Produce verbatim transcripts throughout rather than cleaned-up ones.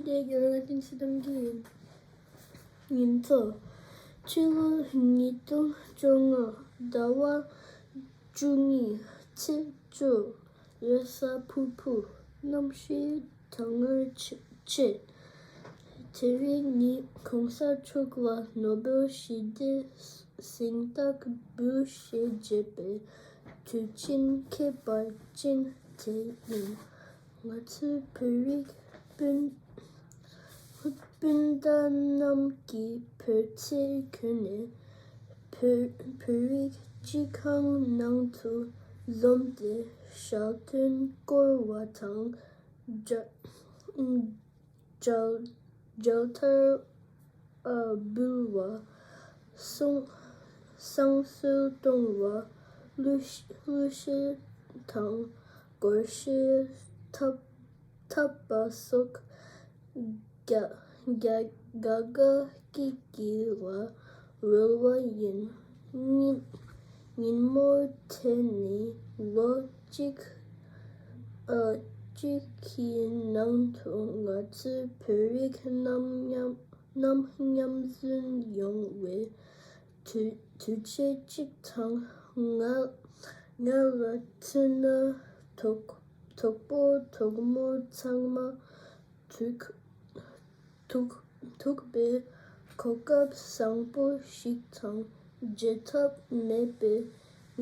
འདི་རྒྱལ་བ་བསྟན་འཛིན་བདེ་སྐྱིད་ཡིན། ཉིན་ཐོ། ཕྱི་ལོ་ཉིས་སྟོང་བཅོ་ལྔ། ཟླ་བ་བཅུ་གཉིས། ཚེས་བཅུ། རེས་གཟའ་ཕུར་བུ། གནམ་གཤིས་གྲང་ངར་ཆེ། དེ་རིང་ནི་གོང་ས་མཆོག་ལ་ནོ་བེལ་ཞི་བདེའི་གཟེངས་རྟགས་འབུལ་བཞེས་བྱས་པའི་དུས་ཆེན་ཁྱད་པར་ཅན་དེ་ཡིན། ང་ཚོའི་བོད་རིགས་སྤུན་སྤུན་ཟླ་རྣམས་ཀྱིས་བོད་ཚེས་གོན་ནས་བོད་བོད་རིགས་སྤྱི་ཁང་ནང་དུ་འཛོམས་ཏེ་ཞལ་འདོན་བསྐོར་བ་དང་མཇལ་མཇལ་མཇལ་དར་འབུལ་བ། བསང་བསང་གསོལ་གཏོང་བ། གླུ་གླུ་གཞས་དང་སྒོར་གཞས་འཐབ་འཐབ་པ་སོགས་རྒྱ་རྒྱ་རྒྱ་གར་སྐད་ཀྱི་ལ་རོལ་བ་ཡིན། ཉིན་ཉིན་མོ་དེ་ནི་ལོ་གཅིག་ཨ་གཅིག་གི་ནང་དུ་ང་ཚོའི་བོད་རིགས་རྣམས་མཉམ་རྣམས་མཉམ་འཛོམས་ཡོང་བའི་དུས་དུས་ཆེན་གཅིག་དང་། ང་ང་ལ་མཚོན་ན་གྲོགས་གྲོགས་པོ་གྲོགས་མོ་ཚང་མ་ཐུག་ཐུག་ཐུག་པའི་གོ་སྐབས་བཟང་པོ་ཞིག་དང་བརྗེད་ཐབས་མེད་པའི་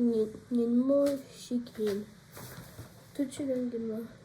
ཉིན་ཉིན་མོ་ཞིག་ཡིན། ཐུགས་རྗེ་ཆེ། རང་གི་མ།